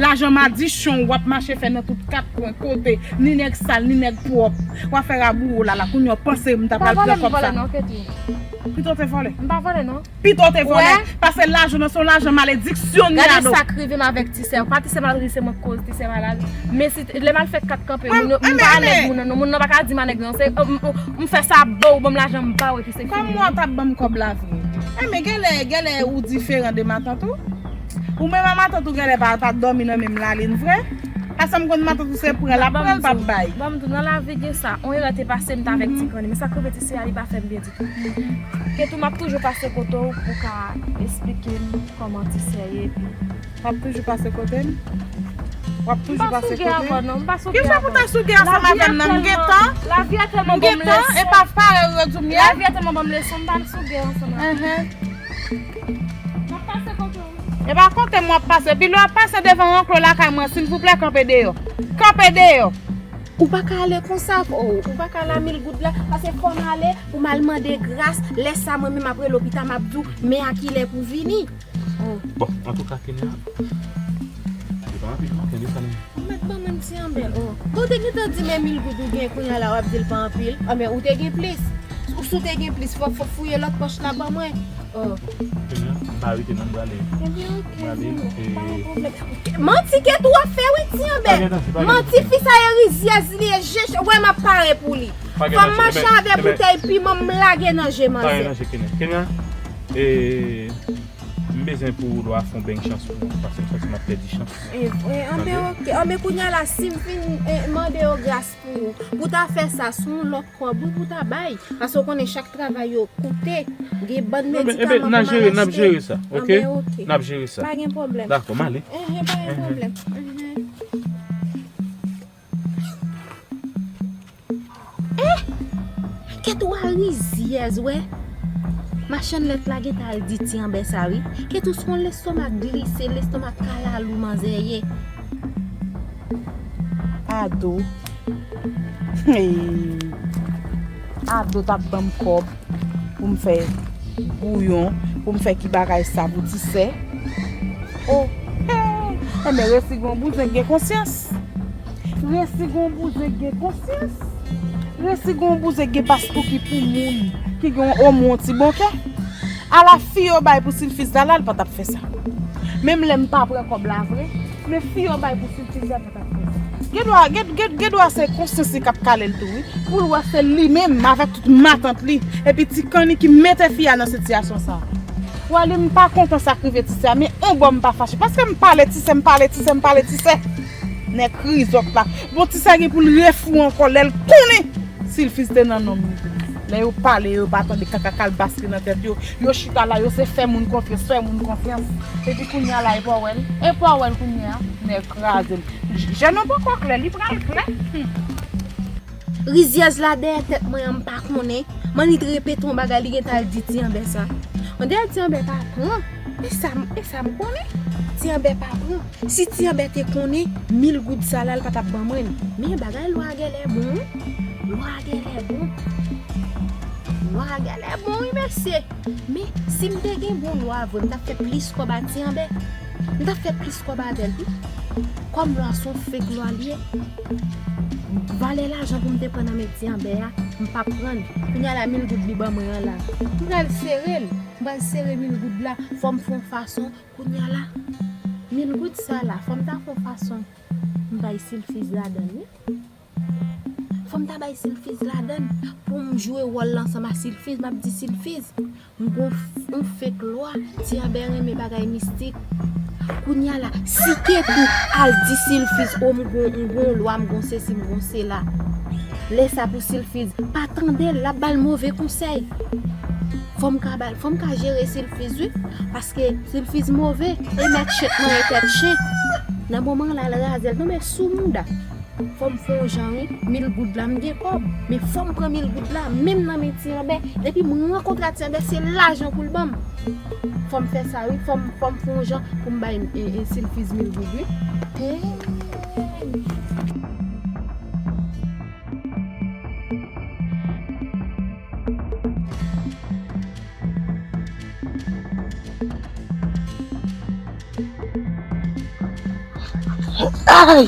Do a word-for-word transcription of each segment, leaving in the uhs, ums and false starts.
Lajan madichon w ap mache fè nan tout kat kwen kote, ni nèg sal, ni nèg pwòp. W ap fè rabouwo la la, kounye a w panse m ta pral pran kòb sa. M pa vòlè non, Ketou. Pito w te vòlè. M pa vòlè non. Pito w te vòlè. Pase lajan nan se yon lajan malediksyon. Gade sa k rive m avèk Tisè. Pa Tisè maladi, se mwen k koz Tisè malad. Men si lè m al fè kat kanpe, moun yo, m pa nèg moun nan non, moun nan pa ka di m a nèg nan. Se, m, m, m fè sa, bow, ban m lajan, m ba w epi se fini. Kòm w t ap ban m kòb la vre. Enben, genlè, genlè ou diferan de matant ou. Ou menm a matant ou genlè pa, pa dòmi nan menm lalin vre. Paske m konn matant ou se pran l ap pran, l p ap bay. Ban m di w, nan lavi gen sa. On erè te pase, m t avèk Ti Kanni. Men sa k rive Tisè a, li pa fè m byen ditou. Ketou, m ap toujou pase kote w pou w ka esplike m kòman Tisè ye epi. W ap toujou pase kote m? W ap toujou pase kote m? M pa sou gè avè w non, m pa sou gè avè w. Kisa pou ta sou gè ansanm avè m nan? M gentan, m gentan, e pa pare yo di m ye. Lavi a tèlman ban m leson, m pa sou gè ansanm avè w. M ap pase kote w. E pa kote m w ap pase. Epi lè w ap pase devan anklo lakay mwen, silvouplè, kanpe deyò. Kanpe deyò. Ou pa ka ale konsa, oh, ou pa ka la mil goud la, paske fò m ale pou m al mande gras, lè sa mwen menm apre lopita m ap di w, men a kilè pou vini. Oh. Bon, antouka, Kenya, li pa anpil non, Kenya, sa nou. Ou mèt ban mwen ti anbè, oh. Bon, ou te gentan di men mil goud ou gen, kounye a la w ap di l pa anpil. Anben, ou te gen plis. Ou, si w te gen plis, fò, fò fouye lòt pòch la ban mwen. Oh. Kenya, m pa rete non, m prale. Ebyen, oke, m prale, bon, e pa gen pwoblèm. Manti Ketou ap fè wi, ti anbè. Pa gen danje, pa gen danje. Manti, fi sa e rizyèz li ye, je, wè m ap pare pou li. Pa gen danje. Fò m mache avè boutèy piman m lage nan je manzè. Pa gen danje, Kenya. Kenya, e, m bezwen pou w dwa fè yon beny chans pou mwen, paske m santi m ap pèdi chans. E, e, anben, oke. Anben, kounye a la, si m fin, e, mande yo gras pou ou, pou ta fè sa, se yon lòt kòb wi pou ta bay. Paske w konnen chak travay yo koute. Gen bann medikaman pou m al achte. N ap jere sa, oke? Anben, oke. N ap jere sa. Pa gen pwoblèm. Dakò, m ale. Enhen, pa gen pwoblèm. Enhen. Eh! Ketou a rizyèz, wè. Machann lèt la gentan al di ti anbè sa, wi. Ketou se yon lestomak glise, lestomak kalalou manzè ye. Ado. Hey. Ado t ap ban m kòb pou m fè bouyon, pou m fè ki bagay sa pou ti sè. Oh, hey! Enben, resi gon bouzen k gen konsyans. Resi gon bouzen k gen konsyans. Resi gon bouzen k gen paspouki pou moun ki gen yon omwen yon ti bon kè. Ala fi yo bay pou silfiz la, la, l pa t ap fè sa. Menm lè m pa pran kòb la vre, men fi yo bay pou silfiz la, Gen dwa, gen, gen, gen dwa se konsyans li k ap kale l tou, wi. Pou l wè se li menm avèk tout matant li, epi ti kanni ki mete fi a nan sitiyasyon sa a. W a li m pa kontan sa k rive ti sè a, men on bò m pa fache. Paske m pale ti sè, m pale ti sè, m pale ti sè. Nèg rizòt la. Bon, ti sè gen pou l refou ankò lè l konnen silfiz te nan nonm li. Lè yo pale, yo pa tande kaka kalbas ki nan tèt yo. Yo chita la, yo se fè moun konfyans, fè moun konfyans. Epi kounye a la, e pa w wè l. E pa w wè l kounye a. Nèg kraze m. J-, je nou poko klè, li pral klè. Hmm. Rizyèz la dèyè tèt mwen an, m pa konnen. Mannik repete yon bagay, li gentan al di ti anbè sa. Yon dèyè ti anbè pa pran. E sa m, e sa m konnen. Ti anbè pa pran. Si ti anbè te konnen, mil goud sa la, l pa t ap ban mwen l. Men bagay lwa a genlè bon, wi. Lwa a genlè bon. Lwa a genlè bon, wi, mesye. Men, si m te gen bon lwa vre, m t ap fè plis kòb a ti anbè. M t ap fè plis kòb avè l tou. Kòm lwa se yon fake lwa li ye, valè lajan pou m te pran nan men ti anbè a, m p ap pran l. Kounye a la, mil goud li ban mwen an la. M pral sere l. M pral sere mil goud la. Fò m fè yon fason. Kounye a la, mil goud sa la, fò m ta fè yon fason. M bay silfiz ladan l, wi. Fò m ta bay silfiz ladan l pou m jwe wòl la ansanm a silfiz. M ap di silfiz, m gon f-, yon fake lwa, ti anbè renmen bagay mistik. Kounye a la, si Ketou al di silfiz, o, m gon, m gon lwa, m gon sesi, m gon sela. Lè sa pou silfiz, pa tande l, l ap ba l move konsèy. Fò m ka ba l, fò m ka jere silfiz, wi. Paske silfiz move, e mèt chen k manyen tèt chen. Nan moman la, l raze l, tonbe sou mouda. Fò m fè yon jan, wi. Mil goud la, m gen kòb. Men fò m pran mil goud la, menm nan men ti anbè. Depi m rankontre a ti anbè, se lajan pou l ban m. Fò m fè sa, wi. Fò m, fò m fè yon jan pou m bay, e, e, silfiz mil goud, wi. Hey! Ay!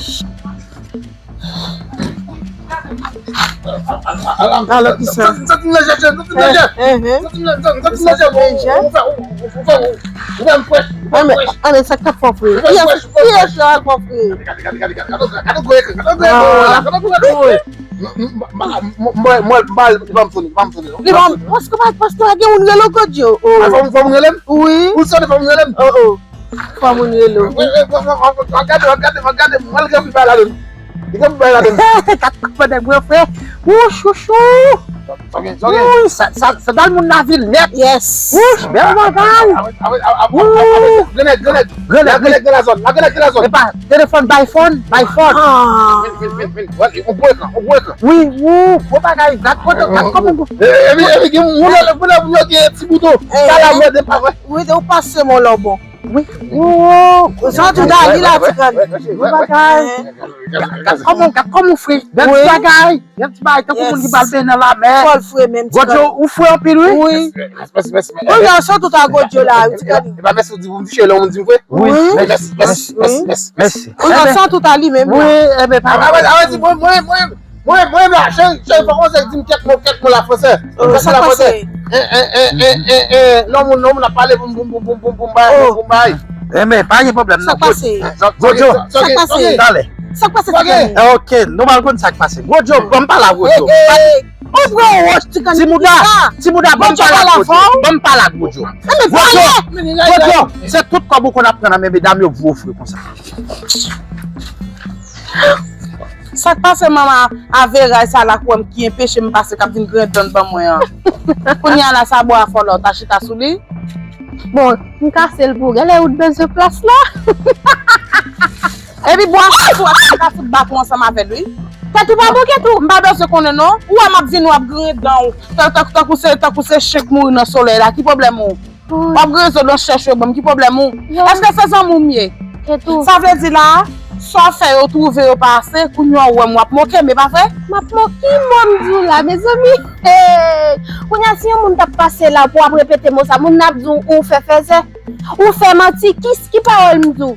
Alò, kisa? Santi m lejè, santi m lejè. Santi m lejè, santi m lejè. Ou fè, ou fè m frèch. Anben, anben, sa k t ap fè w fre? Kiyès, kiyès la k fè w fre? Gade, gade, gade, gade, gade gwo ekran, gade gwo ekran la, gade gwo ekran. Mwen, mwen, mwen, li pa m sonnen, li pa m sonnen. Li pa m, paske pa, paske pa gen moun rele w, Godjo. Fò m, fò m rele m? Wi. Ou sonnen, fò m rele m? Oh, oh. Fò moun rele w. Wi, wi, w ap gade, w ap gade, w ap gade, mwen, li gen anpil bagay ladan l. Li gen anpil bagay ladan l. Gad kòmandè gwo frè. Wouch, wouch, wouch. Sa gen, sa gen. Wouch, sa, sa, sandal moun nan vin nèt. Yes. Wouch, bèl bagay. Wouch. Grenèg, grenèg. Grenèg, grenèg de la zòn. La grenèg de la zòn. Epa, telefòn, bay fòn, bay fòn. Vin, vin, vin, vin. Wè, on gwo ekran, on gwo ekran. Wi, wou, gwo bagay. Gad kote, gad kòman gwo. Epi, epi, gen moun, moun, moun, moun yo gen ti bouton. Sa la, mwen, de pa vre. Wi, ou pase mon lòbò. Wi. Ou, ou, ou, sa tou dali la, ti grann. Ti bagay. Gad kòman, gad kòman ou fre. Bèl ti bagay. Bèl ti bagay, tankou moun ki pral benyen nan lamè. Fò l fre menm, ti grann. Godjo, ou fre anpil, wi. Wi. Mèsi, mèsi, mèsi. Ou gason tout a Godjo la, wi, ti grann. E pa mèsi ou di pou m di chè lè moun di m fre. Wi. Mèsi, mèsi, mèsi, mèsi. Ou gason tout a li menm. Wi, e ben, pa. Mwen, mwen, mwen, mwen, mwen, mwen, cheri, cheri, fò konsèy di m kèk mo, kèk mo la fransè. Kèk mo la fransè. Eh, eh, eh, eh, eh, eh, non, moun, non, moun ap pale, boum, boum, boum, bay, boum, boum, bay. Eh, men, pa gen pwoblèm, non. Sa k pase? Sa, sa, Godjo. Sa k pase? Talè. Sa k pase, Tikani? Eh, ok, nou pral konn sa k pase. Godjo, ban m pale a Godjo. Eh, eh. Ou pran wòch, Tikani. Ti mouda, ti mouda, ban m pale a Godjo. Ban m pale a Godjo. Eh, men Godjo, pale! Godjo, se tout kòb ou konn ap pran nan men medam yo pou ofri konsa. Sa k pase manman a veray sa la k wè m ki enpeche m pase k ap vin griyen dan ban mwen an. Kounye a la sa bò a fò la w ta chita sou li. Bon, m kase l pou ou. Genlè ou t bezwen plas la. Epi bò a fò tou a ta fout bat ou ansanm avè l wi. Tèt ou pa bon Ketou. M pa bezwen konnen non. Ou wè m ap vin w ap griyen dan w. Tan- tan- Tankou se tankou se chen k mouri nan solèy la. Ki pwoblèm ou? W ap rezon nan chèch yo ban m, ki pwoblèm ou? Èske se zanmi w m ye? Sa vle di la, sa w fè yo twouve yo pa ase, kounye a w wè m w ap moke m, e pa vre? M ap moke ki mo m di w la, mezanmi. Hey! Kounye a si yon moun t ap pase la pou w ap repete mo sa, moun nan ap di w ou fè fèzè, ou fè manti, ki, ki pawòl m di w?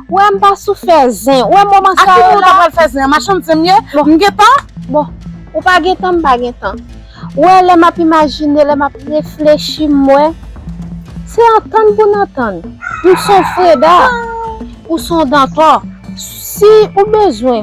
Ou wè m pa sou fè zen. Ou wè moman sa yo la. A ki moun ou ta pral fè zen an? Machann zen m ye? M gentan? Bon, ou pa gentan, m pa gentan. Ou wè lè m ap imajine, lè m ap reflechi, m wè se antann pou n antann. M se yon Freda, ou se yon Dantò. Si ou bezwen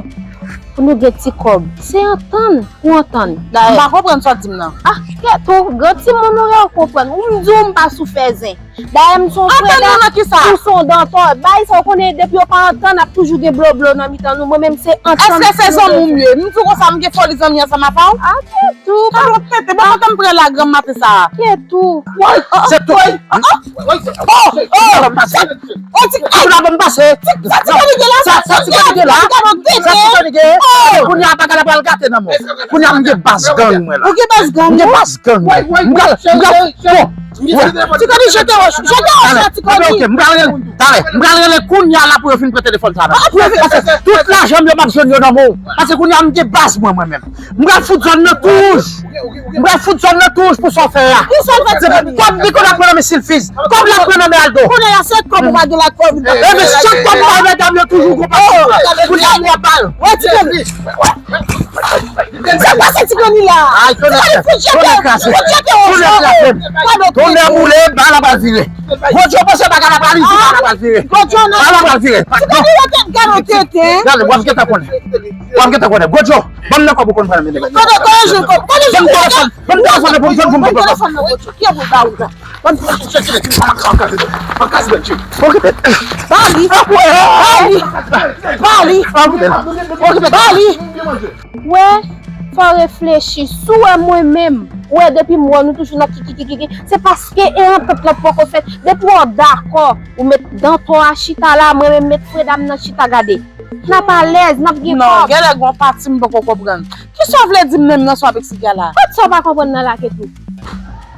pou nou gen ti kòb, se antann pou antann. M pa konprann sa w di m nan. Ah, kèt ou, gran timoun ou ye ou konprann. Ou m di w m pa sou fè zen. Dayè m se yon Freda, ou se yon Dantò. Bagay sa ou konnen depi yo pa antann ap toujou gen bloblo nan mitan nou. Mwen menm se antann. Èske se zanmi w m ye? M di w konsa m gen foli zanmi ansanm avè w? Ah, Ketou. Kado tete, bon kote m pran la granm maten sa a? Ketou. Woy, se tout. Oh, oh, oh. Ti la ban m pase. Sa ti konn gen la? Sa ti konn gen la? Sa ti konn gen? Kounye a bagay la pral gate nan men w. Kounye a m gen baz gang mwen la. Ou gen baz gang? M gen baz gang mwen. M pral, m pral, bon. Ti Koni jete wòch, jete wòch la, Ti Koni. Ok, m pral rele, talè, m pral rele kounye a la pou yo fin pran telefòn sa nan. Paske tout lajan m yo m ap jwenn yo nan men w. Paske kounye a m gen baz mwen, mwen menm. M pral fout zòn nan tou wouj. M pral fout zòn nan tou wouj pou sa w fè a. Kisa w fè Ti Koni? Kòb li konn ap pran nan men Silfiz. Kòb l ap pran nan men Aldo. Kounye a se kòb ou pa gen la kòb. Ebyen chak kòb ou bay medam yo toujou gon pati. Kounye a m w ap ba l. Wè Ti Koni. Sa k pase Ti Koni la? Ay, tonnè kraze. Tonnè kraze. Tonnè kraze. Tonnè boule, bal la pral vire. Godjo panse bagay la pral izi, bal la pral vire. Bal la pral vire. Ti Koni rete gade yon tenten. Gade, w ap gentan konnen. W ap gentan konnen. Godjo, ban m nan kòb ou konn pran nan men nèg la. Kote, kote jou, kote jou. Ban m telefòn, ban m telefòn pou m jwenn pou m konprann. Telefòn nan Godjo. Ki ap ba ou la? Ban m telefòn. Bali. Bali. Bali. Bali. Wè, fò w reflechi. Si w wè mwen menm, ou wè depi m wè nou toujou nan kikikikiki, se paske e antant lan poko fèt. Depi w dakò, ou met Dantò a chita la, mwen menm met Freda m nan chita gade. N ap alèz, n ap gen kòb. Non, genlè gon pati m poko konprann. Kisa w vle di m menm nan sa w ap eksplike a la? Kot sa w pa konprann nan la, Ketou?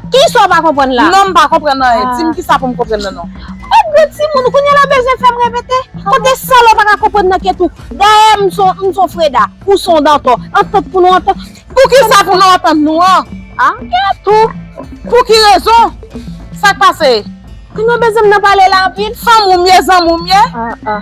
Kisa w pa konprann la? Non, m pa konprann anyen. Di m kisa pou m konprann nan non. Kot gwo timoun, kounye a la bezwen fè m repete? Kote sa la w pa ka konprann nan Ketou? Dayè m se yon, m se yon Freda, ou se yon Dantò. Antant pou nou antant. Poukisa pou nou antann nou an? Ah, Ketou. Pou ki rezon? Sa k pase? Kounye a bezwen m nan pale la anpil. Fanm ou m ye, zanmi w m ye? Ah, ah.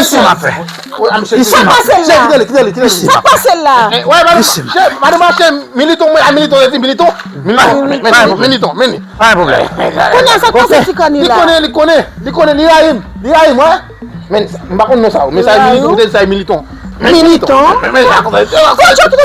Isi m ap fè. Isi m ap fè. Kite li, kite li, kite li. Sa k pase la? Madanm mache militon, mwen a militon, li di militon. Militon, militon, men li. Pa gen pwoblèm. Kounye a sa k pase ti kòni la? Li konnen, li konnen, li konnen, li rayi m, li rayi m, wè. Men m pa konn non sa, men sa e militon, kote sa e militon. Militon? Men sa konsa. Kote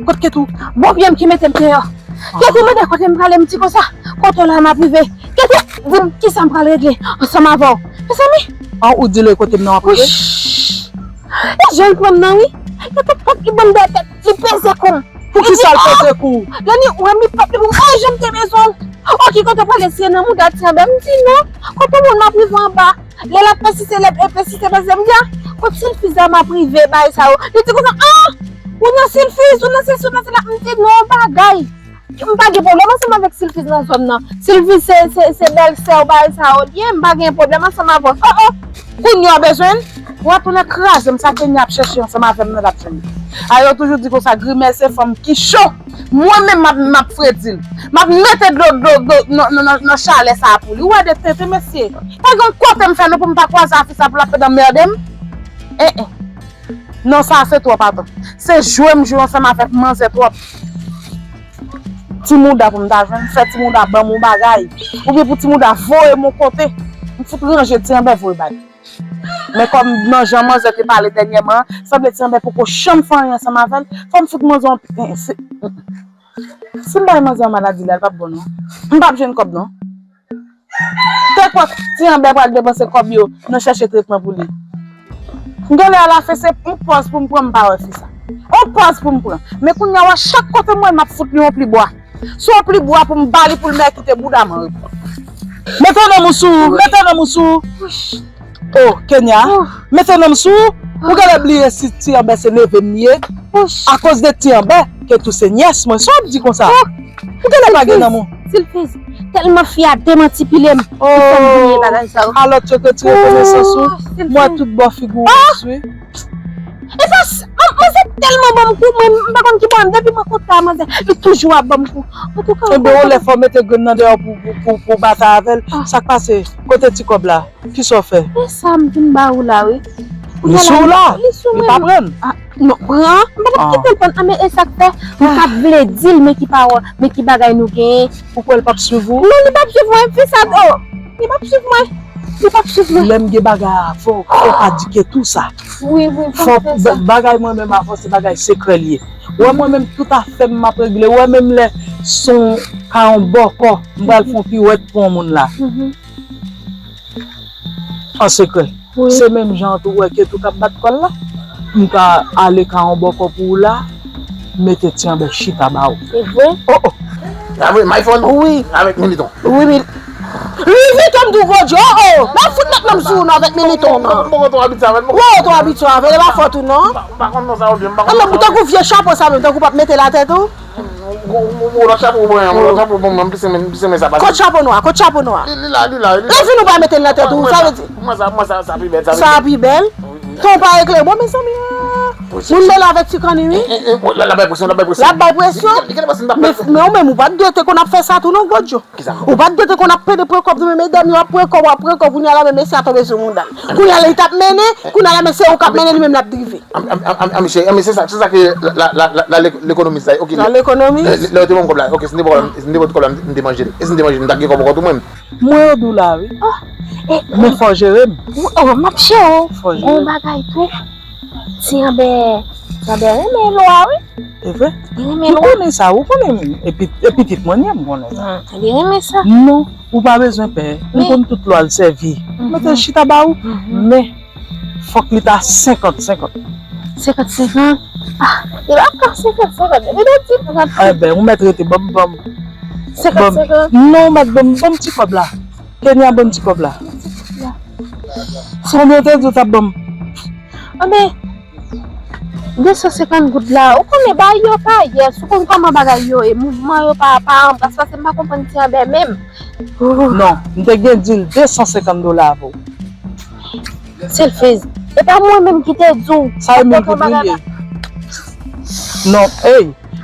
Kot Ketou? Bon, byen ki mete m deyò. Ketou mande kote m prale, m di konsa. Kote w la m ap rive. Ketou di m kisa m pral regle ansanm avè w. Mezanmi. An, ou di l kote m nan w ap rive? Wouch! E jan l pran m nan, wi. Ketou pòp li ban m dèyè tèt, li peze kou m. Poukisa l peze kou w? Lè li wè m, li pòp li pou m, oh, jan m te bezwen w. Oh, ki kote w prale, si se nan mouda Ti Anbè? M di non. Kote moun m ap rive anba? Lè l ap pèsiste, lè l ap pèsiste, pèsiste, m di, ah, kot Silfiz la m ap rive, bagay sa yo. Li di konsa, ah, ou nan Silfiz, ou nan sesi, ou nan sela. M di non, bagay. M pa gen pwoblèm ansanm avèk Silfiz nan zòn nan. Silfiz se, se, se bèlsè w, bagay sa yo li ye, m pa gen pwoblèm ansanm avè w. Oh, oh. Kounye a w bezwen l? W a tounen kraze m, sa Kenya ap chèche ansanm avè m nan l ap jwenn li. A yo toujou di konsa, grimè se fanm ki cho. Mwen menm m ap, m ap fredi l. M ap mete dlo, dlo, dlo nan, nan, nan, nan chalè sa a pou li. Ou wè de tenten, mesye. Pa gen yon kote m fè non pou m pa kwaze a fi sa pou l ap anmède m. Eh, eh. Non, sa se twòp atann. Se jwe m jwe ansanm avèk manzè twòp. Ti mouda pou m ta jwenn, fè ti mouda ban m yon bagay. Oubyen pou ti mouda voye m yon kote. M fout ranje Ti Anbè voye bay. Men kòm nan jan manzè te pale dènyèman, sanble Ti Anbè poko janm fè anyen ansanm avè l. Fò m fout manzè yon pi-, eh, se, si m bay manzè yon maladi la, l p ap bon non. M p ap jwenn kòb non. Te kwè Ti Anbè pral depanse kòb yo nan chèche tretman pou li. M genlè alafen se yon pòz pou m pran, m pa wè fi sa. Yon pòz pou m pran. Men kounye a, w a chak kote m wè l, m ap fout li yon pli bwa. Se yon pli bwa pou m ba li pou l mèkite bouda m an repò. Mete nan moussou, mete nan moussou. Oh, Kenya, mete nan moussou. Ou genlè bliye si Ti Anbè se neve m ye. Akoz de Ti Anbè, Ketou se nyès mwen. Sa w ap di konsa? Ou genlè pa gen nan mwen. Silfiz, tèlman fi a demanti pile m, ki fè m bliye bagay sa yo. Alò, Ketou ti rekonesans ou. Mwen tout bò figi w res, wi. E sa, manzè tèlman ban m kou, mwen, m pa konn ki bò, depi mwen kontre a manzè, li toujou ap ban m kou. Antouka, enben, yon lè fò w mete grenn nan dèyè w pou, pou, pou, pou w batay avè l. Sa k pase? Kote ti kòb la? Kisa w fè? E sa m vin ba ou la, wi. Li sou w la? Li pa pran? Non, pran. M pa t ap kite l pran. Ah, men e sa k fè, m t ap vle di l, men ki pawòl, men ki bagay nou genyen. Ou kwè l p ap swiv ou? Non, li p ap swiv mwen, fi sa, oh. Li p ap swiv mwen. Li p ap swiv mwen. Lè m gen bagay avè w, fò w pa di Ketou sa. Wi, wi, fò m fè sa. Bagay mwen menm avè w, se bagay sekrè l ye. Ou wè mwen menm tout afè m m ap regle. Ou wè menm lè se yon ka yon bòkò, m pral fè yon piwèt pou yon moun la. An sekrè. Wi. Se menm jan an tou, ou wè Ketou k ap bat kò l la. M ka ale ka yon bòkò pou ou la, mete Ti Anbè chita ba ou. Se vre? Oh, oh. A vre, my phone? Wi. Avèk Militon. Wi, Mil-, Louis Vuitton m tou, Godjo, oh, oh. M ap fout met men m sou ou non avèk Militon, non. M poko twò abitye avè l. Wi, ou twò abitye avè l, e pa fòt ou non. M pa konn non sa yo di, m pa konn non sa yo di. Tankou vye chapo sa menm, tankou w p ap mete l atè tou. Ou, ou, ou, ou, lòt chapo ou ban mwen, lòt chapo ou ban mwen, m plis renmen, m plis renmen sa pase. Kot chapo nwa, kot chapo nwa? Li, li la, li la, li la. Epi nou pa mete l nan tèt ou, sa vle di. Mwen sa, mwen sa, sa pi bèl, sa pi bèl. Sa pi bèl? Wi, wi. Ton pa eklere. Bon, mezanmi, ah. Moun bèl avèk ti kanni, wi. E, e, e, l ap bay presyon, l ap bay presyon. L ap bay presyon? Li gen, li gen presyon, l ap bay presyon. Men, men ou menm, ou pa t dwe te konn ap fè sa tou non, Godjo. Kisa? Ou pa t dwe te konn ap pede pran kòb tou, men medam yo ap pran kòb, w ap pran kòb, kounye a la, men mesye a tonbe sou mouda l. Kounye a la, li t ap mennen, kounye a la, men se ou k ap mennen, li menm l ap drive. An, an, an, an, mesye, an, mesye, se sa, se sa ke la, la, la, la, lè, lè ekonomi sa, ok, la, lè ekonomi? Lè, lè, lè yo te ban m kòb la, ok, si m te pran kòb la, si m te pran kòb la, m, m te manje l. E si m te manje l, m t ap gen kòb ankò tou mwen menm. Mwen yo di w la, wi. Ah, e, men fò w jere m. Wi, oh, m ap jere w. Fò w jere m. Gon bagay tou. Ti Anbè, Ti Anbè renmen lwa, wi. E vre? Li renmen lwa. Ou konnen sa, ou konnen, e pi-, e pitit mwen li ye, m konnen sa. Hmm, li renmen sa. Non, ou pa bezwen pè. M konn tout lwa l sèvi. Mete l chita ba ou. Men, fòk li ta senkant senkant. Senkant senkant? Ah, li pa ka senkant senkant. Depi nou di senkant. Enben, ou mèt rete, ban m, ban m. Senkant senkant? Non, ou mèt ban m, ban m ti kòb la. Kenya, ban m ti kòb la. Konbyen w te di w t ap ban m? Anben, de san senkant goud la, ou konnen bagay yo pa yès, ou konn kòman bagay yo ye, mouvman yo pa, pa an plas, paske m pa konprann Ti Anbè menm. Non, m te gen deal de san senkant dola avè w. Silfiz. E pa mwen menm ki te di w. Sa e menm pou bagay la. Non, ey,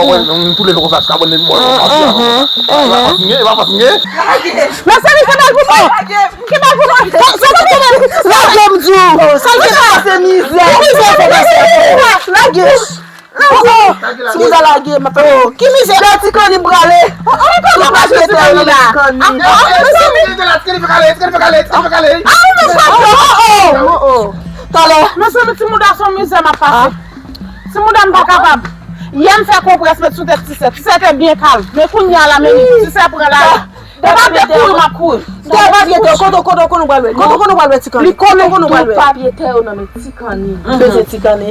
wè, wè, nou toulède konsa, chita bòn, mwen, konsa, konsa. E pa fòs m gen, e pa fòs m gen. Mezanmi, fè bal pou mwen. Fè bal pou mwen. Sa, sa, sa, sa, lage m di w. Sa l fè pase mizè. Ki mizè fè pase? Lage. Oh, oh. Ti mizè lage, m ap fè. Oh, ki mizè? Lè ti kanni prale. Oh, oh, oh, oh, oh, oh, oh, oh. Ah, oh, oh. Talè. Mezanmi, ti mouda se yon mizè m ap pase. Ti mouda m pa kapab. Yè m fè konprès met sou tèt Tisè. Tisè te byen kalm. Men kounye a la, men Tisè pran la. Depi m te kouri, m ap kouri. Depi m te kouri, kote, kote, kote nou pral wè? Kote, kote nou pral wè ti kanni? Li kole tout papye tè yo nan men ti kanni. Bezwen ti kanni.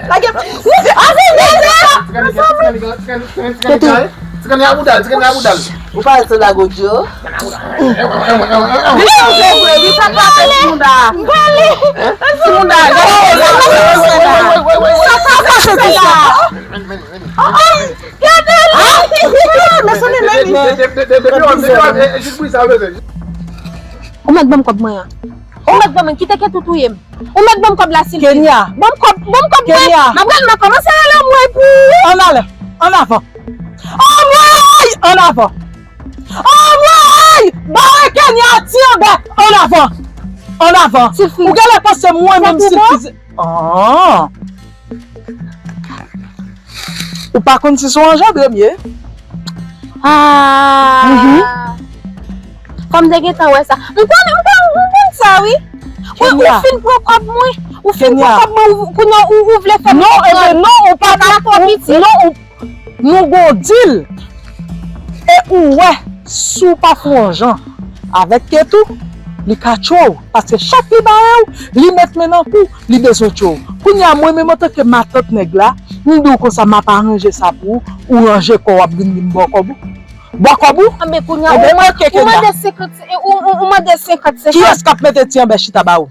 Lage. Ti kanni, ti kanni, ti kanni, ti kanni, ti kanni, ti kanni, ti kanni a bouda l, ti kanni a bouda l. Ou pa wè se lago dyo? Li pa vle vre, li sa pase ti mouda. Ti mouda, gade. Sa pase ti sa. Gade li. Mezanmi, men li. Ou mèt ban m kòb mwen an. Ou mèt ban mwen, kite Ketou touye m. Ou mèt ban m kòb la, Silvi. Kenya. Ban m kòb, ban m kòb mwen. Kenya. M ap gade, m ap kòmanse rele anmwey pou ou. Ann ale, ann avan. Anmwey! Ann avan. Anmwey! Bare Kenya ti anbè. Ann avan. Ann avan. Silvi. Ou genlè panse mwen menm Silvi. Ah. Ou pa konn si se yon anjandre m ye? Ah. Fò m te gentan wè sa. M konn, m konn, m konn sa, wi. Wi, ou fin pran kòb mwen. Ou fin pran kòb mwen. Ou, kounye a, ou, ou vle fè m konprann. Non, ebe, non, ou pa ka twò piti. Non, ou, nou gon dil. E ou wè, si w pa fè yon jan avèk Ketou, li ka tchwe w. Paske chak li bare w, li met men nan kou, li bezwen tchwe w. Kounye a, mwen menm antanke matant nèg la, m di w konsa, m ap aranje sa pou ou, ou ranje kò w, w ap vin di m ba w kòb ou. Ba w kòb ou? Anben, kounye a, ou mande senkant, ou, ou, ou mande senkant, senkant. Kiyès k ap mete ti anbè chita ba ou?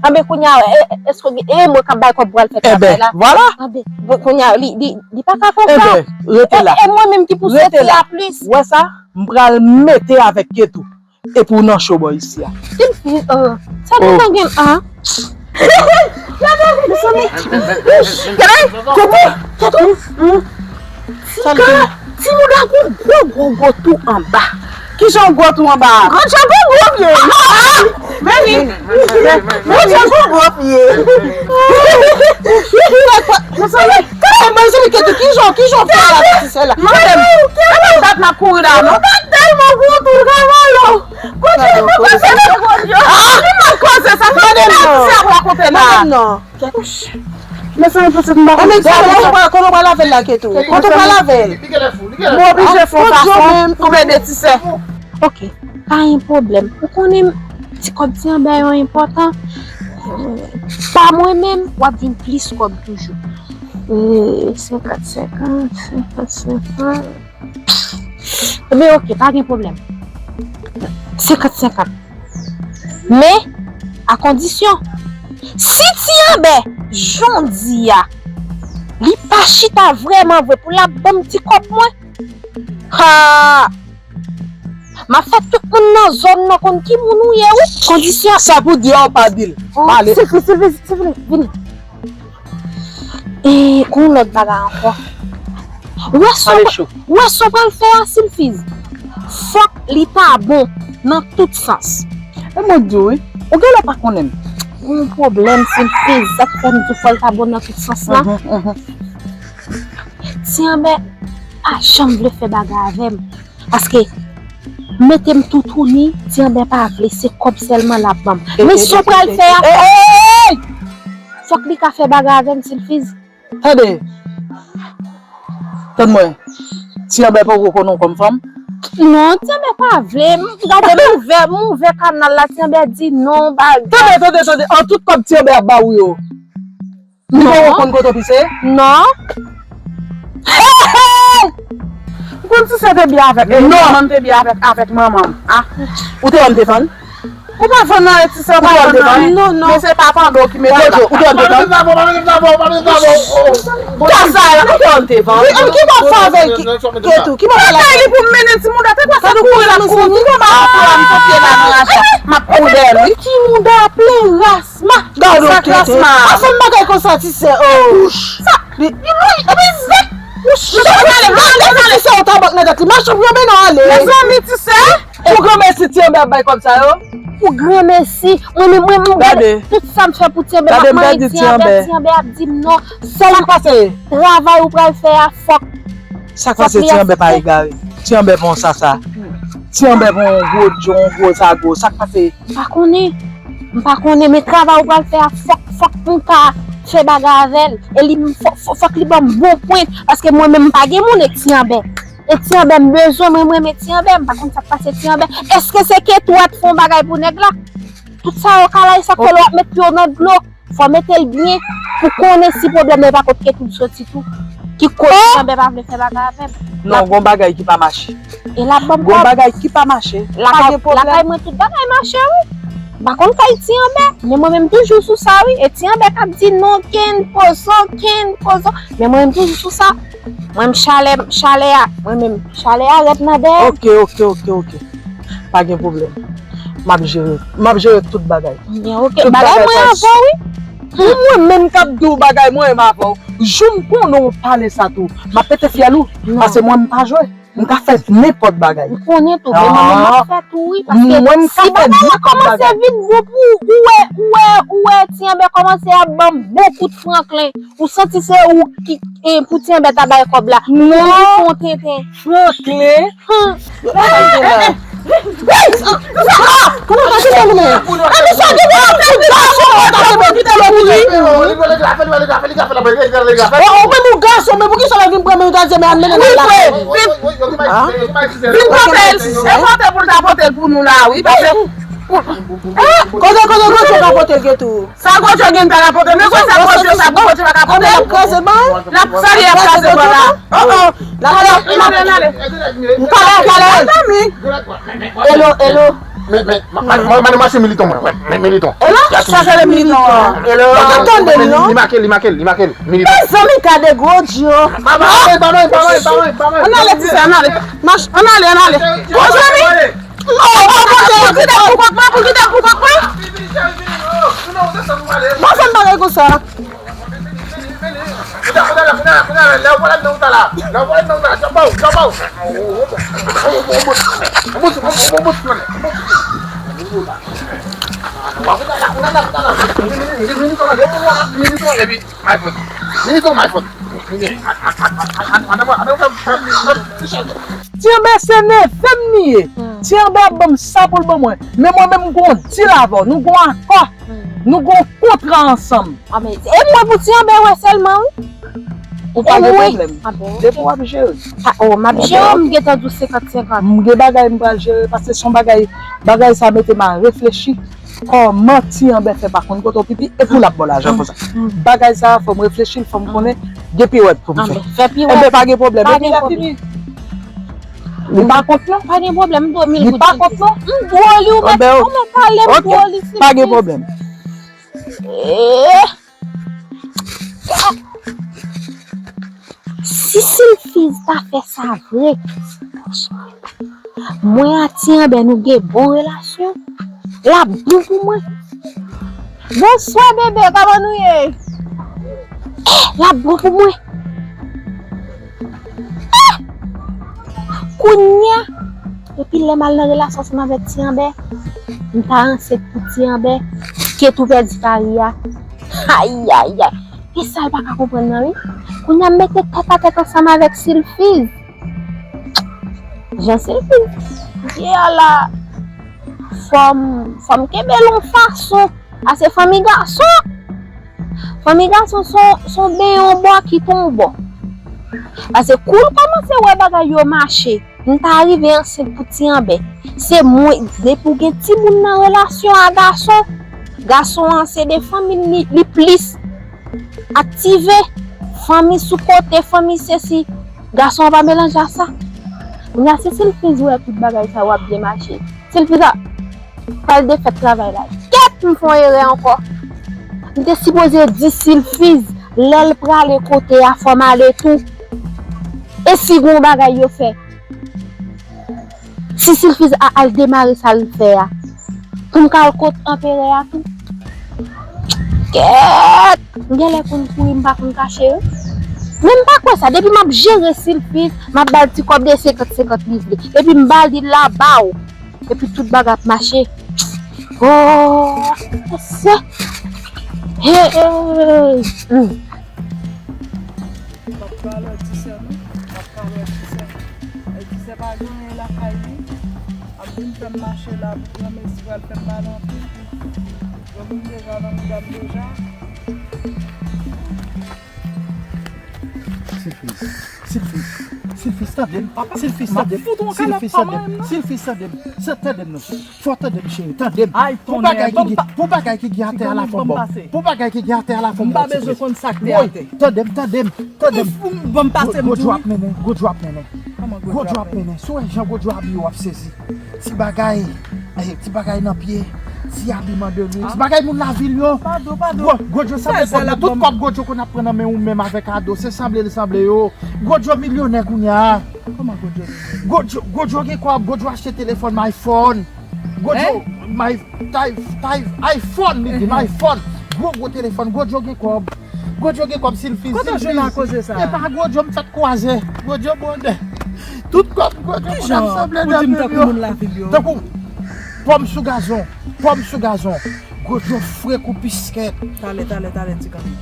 Anben, kounye a, e, e, èske, e mwen k ap bay kòb pou al fè travay la? Enben, vwala. Anben, bon, kounye a, li, li, li pa ka konsa. Enben, rete la. E, e mwen menm ki pouse ti a plis. Ou wè sa? M pral mete avèk Ketou. Epi w nan cho bò isi a. Silvi, oh, sa gentan gen, ah. Gade, gade, kote, kote, hmm. Ti ka, ti mouda gon gwo, gwo, gwo tou anba. Kijan gwo tou anba? Gwo djab gon gwo pye. Ah, ah. Men li, men, men, men, men, men, gwo djab gon gwo pye. Mezanmi, mezanmi, Ketou, kijan, kijan fè la, ti sè la? Mwen menm, mwen menm, dat la kouri la, non? Ou pa tèlman gwo tou, Kavalo. Kote, kote, kote, kote. Ah, li mal koze, sa fè mwen sa pou rakonte la. Mezanmi, pitit, m pa konn. Kote w pral, kote w pral avè l la, Ketou? Kote w pral avè l? M oblije fè yon fason pou m ede ti sè. Ok, pa gen pwoblèm. Ou konnen ti kòb ti anbè yo enpòtan. Pa mwen menm, w ap jwenn plis kòb toujou. E, senkant, senkant, senkant, senkant. Ebyen, ok, pa gen pwoblèm. Senkant senkant. Men, a kondisyon, si ti anbè, jan w di a, li pa chita vrèman vre pou l ap ban m ti kòb mwen, ha! M ap fè tout moun nan zòn nan konn ki moun ou ye, wi. Kondisyon. Sa pou di a, w pa di l. Oh, pale. Silvi, Silvi, Silvi, vini. E gon lòt bagay ankò. Ou wè sa w pral fè a, Silfiz? Fòk li ta bon nan tout sans. E mwen di w, wi. Ou genlè pa konnen m. Gon pwoblèm, Silfiz. Sa k fè m di w fò l ta bon nan tout sans la. Mhm, mhm. Ti anbè pa janm vle fè bagay avè m. Paske, mete m toutouni, ti anbè pa vle, se kòb sèlman l ap ban m. Men sa w pral fè a. Ey, ey, ey, ey! Fòk li ka fè bagay avè m, Silfiz. Tande. Tann mwen. Ti Anbè poko konnen w kòm fanm? Non, Ti Anbè pa vle. M gade, m ouvè, m ouvè kanal la, Ti Anbè di non, bagay. Tande, tande, tande. An tout kòb Ti Anbè ap ba ou yo. Li poko konn kote w pise? Non. M konn Ti Sè te byen avèk, eh, manman m te byen avèk, avèk manman m. Ah. Ou te wè m te fann? Ou pa fann nan Ti Sè, ou pa fann nan. Non, non. Men se papa m ki mete l. Ou te wè m te fann? Kasa la, ou te wè m te fann? Ki bò fè avè ki, ki tou? Ki bò fè la? Li pou mennen ti mouda, te kwa sa kouri la kouri. Ki bò fè la, m kote la nan racha. M ap kouri dèyè l, wi. Ki mouda plen ras. Ma, gade w tenten. Asanm bagay konsa, Ti Sè, oh. Sa, li, li, li, epi zèk. Ou chita pale, gade, gade, Ti Sè, ou tabak nan tèt li. Mache pou yo mennen w ale. Mezanmi, Ti Sè. Pou granmesi Ti Anbè ap bay kòb sa yo. Pou granmesi. Mwen, mwen, mwen, mwen, gade. Tout sa m fè pou Ti Anbè, m ap mande Ti Anbè, Ti Anbè ap di m non. Sèl travay ou pral fè a, fòk. Sa k pase, Ti Anbè pa egare. Ti Anbè pa yon sasa. Ti Anbè pa yon gwo djon, yon gwo zago. Sa k pase? M pa konnen. M pa konnen, men travay ou pral fè a, fòk, fòk m ka fè bagay avè l. E li, fòk, fòk, fòk li ban m bon pwen. Paske mwen menm, m pa gen moun e Ti Anbè. E Ti Anbè, m bezwen, mwen, m renmen Ti Anbè. M pa konn sa k pase Ti Anbè. Èske se Ketou a t fè yon bagay pou nèg la? Tout sa yo ka la, e sa k fè lè w ap met pye w nan dlo. Fò mete l byen pou konnen si pwoblèm nan e pa kot Ketou l soti tou. Ki koz Ti Anbè pa vle fè bagay avè m. Non, gon bagay ki pa mache. E l ap ban m kòb. Gon bagay ki pa mache. Pa gen pwoblèm. Lakay mwen tout bagay mache, wi. M pa konn kay Ti Anbè, men mwen menm toujou sou sa, wi. E Ti Anbè k ap di non, kenn pozo, kenn pozo. Men mwen menm toujou sou sa. Mwen m chalè, chalè a, mwen menm, chalè a rèd nan dèyè. Ok, ok, ok, ok. Pa gen pwoblèm. M ap jere. M ap jere tout bagay. Ebyen, ok. Tout bagay mwen avè w, wi. Pou mwen menm k ap di w bagay mwen menm avè w. Jou m konnen w pale sa tou, m ap pete fyèl ou. Non. Paske mwen m pa jwe. M ka fè nenpòt bagay. M konnen tou, men mwen menm m ap fè tou, wi. Paske mwen m ka fè nenpòt bagay. Si bagay la kòmanse vin bon pou ou, ou wè, ou wè, ou wè Ti Anbè kòmanse ap ban m bon kout Franklin. Ou santi se ou ki, eh, pou Ti Anbè ta bay kòb la. Non. Ou fè yon tenten. Franklin. Kòman w ta kite nou men? Epi sa gen yon ti gason w ta kite nou kouri. Ou menm ou gason, men poukisa w vin pran men ou ta di men al mennen l lakay. Vin pote l, e pote pou l ta pote l pou nou la, wi, paske. Kote, kote, kote w ka pote l gen tou. Sa Gwojo gen ta ka pote? Men konsa Gwojo sa, Gwojo pa ka pote. L ap kraze ban. L ap sa li ap kraze ban la. Oh, oh. N ale, n ale, n ale. N ale, n ale. Mezanmi. Hello, hello. Men, men, ma, ma, ma, ma, mache militan mwen, wè, men militan. Hello? Sa se le militan an. Hello? Yo pa tande l, non? Li make l, li make l, li make l, militan. Mezanmi, gade Gwojo. Pa, pa, pa, pa, pa, pa, pa, pa, pa. Ann ale, Ti Sè, ann ale. Mach, ann ale, ann ale. Mezanmi. Oh, oh, oh, oh, kite pou kòk mwen, pou kite pou kòk mwen. Bon, fè m bagay konsa. Ti Anbè se neve m li ye. Ti Anbè ap ban m sa pou l ban mwen. Men mwen menm m gon dil avè w. Nou gon akò. Nou gon kontra ansanm. E mwen pou Ti Anbè wè sèlman, wi. Ou pa gen pwoblèm. Depi w ap jere. Oh, m ap jere, m gentan di w senkant senkant. M gen bagay m pral jere, paske se yon bagay, bagay sa mete m a reflechi. Kòman Ti Anbè fè pa konn kote w pipi, epi l ap ba w lajan konsa. Bagay sa, fò m reflechi l, fò m konnen gen piwèt pou m fè. Enben, pa gen pwoblèm, epi lè fini. Li pa kont non. Pa gen pwoblèm, m dwe w mil goud. Li pa kont non. M dwe w li, ou mèt, ou mèt pale, m dwe w li, Silfiz. Ok, pa gen pwoblèm. Eh. Si Silfiz ta fè sa vre, mwen ak Ti Anbè nou gen bon relasyon, l ap bon pou mwen. Bonswa, bebe, kòman nou ye? Eh, l ap bon pou mwen. Eh! Kounye a, epi lè m al nan relasyon ansanm avèk Ti Anbè, m ta ansent pou Ti Anbè, Ketou pèdi kari a. Ayayay. Ki sa l pa ka konprann nan, wi? Kounye a, m mete tèt a tèt ansanm avèk Silfiz. Jan Silfiz ye a la, fò m, fò m kenbe l yon fason. A se fanmi gason. Fanmi gason se yon, se yon benyen yon bò kite yon bò. Paske kou l kòmanse wè bagay yo mache, m ta rive ansent pou ti anbè. Se mwen, depi w gen timoun nan relasyon a gason, gason an se de fanmi li, li plis aktive. Fanmi sou kote, fanmi sesi, gason an pa melanje a sa. Kounye a, si Silfiz wè tout bagay sa yo ap byen mache, Silfiz a pral defèt travay la. Kèt, m fè yon erè ankò. M te sipoze di Silfiz, lè l prale kote a, fò m ale tou. E si gon bagay yo fè? Si Silfiz a al demare sa l fè a, pou m ka al kot anperè a tou? Kèt! M genlè konn kouri, m pa konn kache wi. Men m pa kwè sa. Depi m ap jere Silfiz, m ap ba l ti kòb de senkant senkant li vle. Epi m ba li la ba w. Epi tout bagay ap mache. Oh, se. Hey, hey. Hmm. M ap pale di sè nou. M ap pale di sè nou. Di sè pa gen anyen lakay li. Ap vin fè m mache la, granmesi pral fè m mal anpil. Yo vin deja nan mouda m deja. Silfiz, Silfiz, Silfiz, tande m. Silfiz, tande m. Silfiz, tande m. Silfiz, tande m. Sa, tande m non. Fò tande m, cheri, tande m. Pou bagay ki gen, pou bagay ki gen atè a la fè m ba w. Pou bagay ki gen atè a la fè m ba w. M pa bezwen konn sa k te atè. Tande m, tande m, tande m. Gwo djòl ap mennen, gwo djòl ap mennen. Gwo djòl ap mennen. Si w wè jan gwo djòl abiye w ap sezi. Ti bagay, eh, ti bagay nan pye, ti abiman de lwi, ti bagay moun lavil yo. Gwo, gwo djòl sanble kòb yo, tout kòb gwo djòl konn ap pran nan men ou menm avèk ado, se sanble li sanble yo. Gwo djòl milyonè kounye a. Kòman gwo djòl milyonè? Gwo djòl, gwo djòl gen kòb, gwo djòl achte telefòn iPhone. Gwo djòl, my, tay, tay, iPhone, li di m iPhone. Gwo, gwo telefòn, gwo djòl gen kòb. Gwo djòl gen kòb Silfiz. Kote w jwenn ak koze sa? E pa gwo djòl m fèt kwaze. Gwo djòl bonè. Tout kòb gwo djòl konn ap sanble nan men m yo. Tankou pòm sou gazon. Pòm sou gazon. Gwo djòl fre kou piskèt. Talè, talè, talè, ti kanmi.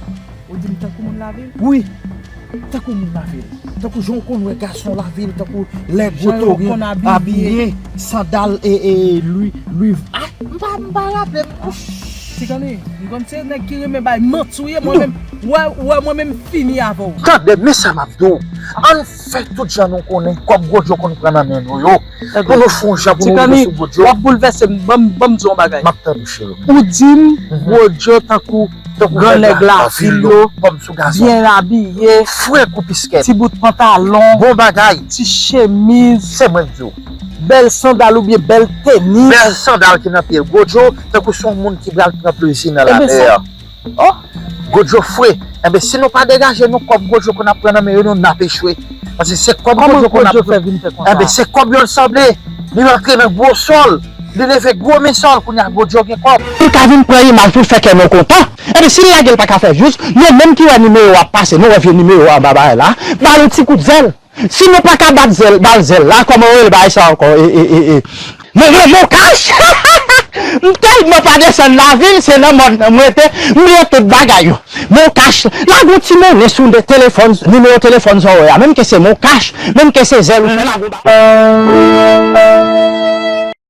Ou di m tankou moun lavil? Wi. Tankou moun lavil. Tankou jan w konn wè gason lavil, tankou lè gwo torin abiye, sandal e, e, lwi, lwi, a, m pa, m pa raple m. Ti kanmi, m konn se nèg ki renmen bay manti w ye, mwen menm, wè, wè, mwen menm fini avè w. Tande, men sa m ap di w. Ann fè tout jan nou konnen kòb gwo djòl konn pran nan men nou yo. Pou nou fè yon jan pou nou rive sou gwo djòl. W ap boulvèse m, ban m, ban m di w yon bagay. M ap tande w, cheri. Ou di m gwo djòl tankou gran nèg lavil yo, byen abiye, fre kou piskèt, ti bout pantalon, bon bagay, ti chemiz, se mwen k di w, bèl sandal oubyen bèl tenis. Bèl sandal ki nan pye gwo djòl, tankou se yon moun ki pral pran plezi nan lamè. Oh! Gwo djòl fre. Enben, si nou pa degaje nou, kòb gwo djòl konn ap pran nan men yo, nou n ap echwe. Paske se kòb gwo djòl konn ap pran. Enben, se kòb yo l sanble. Li rantre nan gwo sòl. Li leve gwo men sòl, kounye a gwo djòl gen kòb. Li ka vin pran imaj pou l fè kè nou kontan. Enben, si l lage l pa ka fè views, nou menm ki wè nimewo a ap pase, nou wè vye nimewo a anba bagay la, ba l yon ti kout zèl. Si nou pa ka bat zèl, ba l zèl la, kòman yo rele bagay sa ankò? E, e, e, e. Mwen, mwen, mwen kach! M tèlman pa desann lavil, se nan mòn nan mwen te, m bliye tout bagay yo. Mwen kach, lage yon ti monnen sou de telefòn, nimewo telefòn sa w wè a, menm ke se mwen kach, menm ke se zèl ou fè, lage yon bagay.